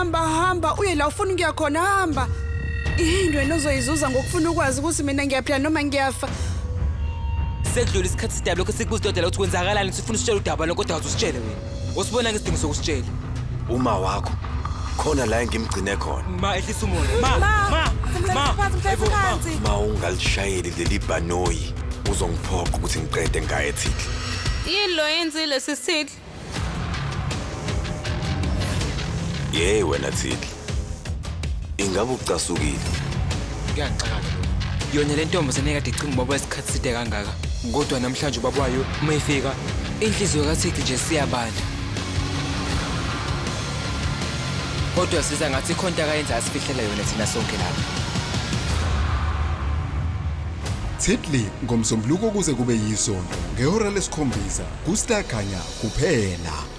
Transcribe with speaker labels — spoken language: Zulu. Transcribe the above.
Speaker 1: Hamba hamba uye la ufuna ukuya khona hamba. Yini wena ozoyizuza ngokufuna ukwazi ukuthi mina ngiyaphila noma ngiyafa?
Speaker 2: Sekudlula isikhathi sidaba lokho sikubuza udodela ukuthi kwenzakalani sifuna usitshele udaba lokho kodwa usitshele wena. Usibona ngesidingo sokusitshela.
Speaker 3: Uma wakho khona la engimgcine khona.
Speaker 2: Ma ehlisa umoya. Ma ma ma.
Speaker 1: Phansi phansi.
Speaker 3: Ma ungalishayeli leli bhanoyi uzongiphoqa ukuthi ngiqede ngaye Thixo.
Speaker 4: Yini lo yenzile sisithidli?
Speaker 3: Yey wena Thixo. Ingabe ucasukile?
Speaker 2: Kuyangixaka ke lokho. Yona le ntombazane ekade icinga ubaba isikhathi side kangaka. Kodwa namhlanje ubaba wayo uma efika inhliziyo kaThixo nje siyabanda. Kodwa siza ngathi ikhona into akayenza asifihlela yona thina sonke lapha.
Speaker 5: Tiddly ngoMsombuluko kuze kube yisonto ngehora lesikhombisa kuStar Khanya kuphela.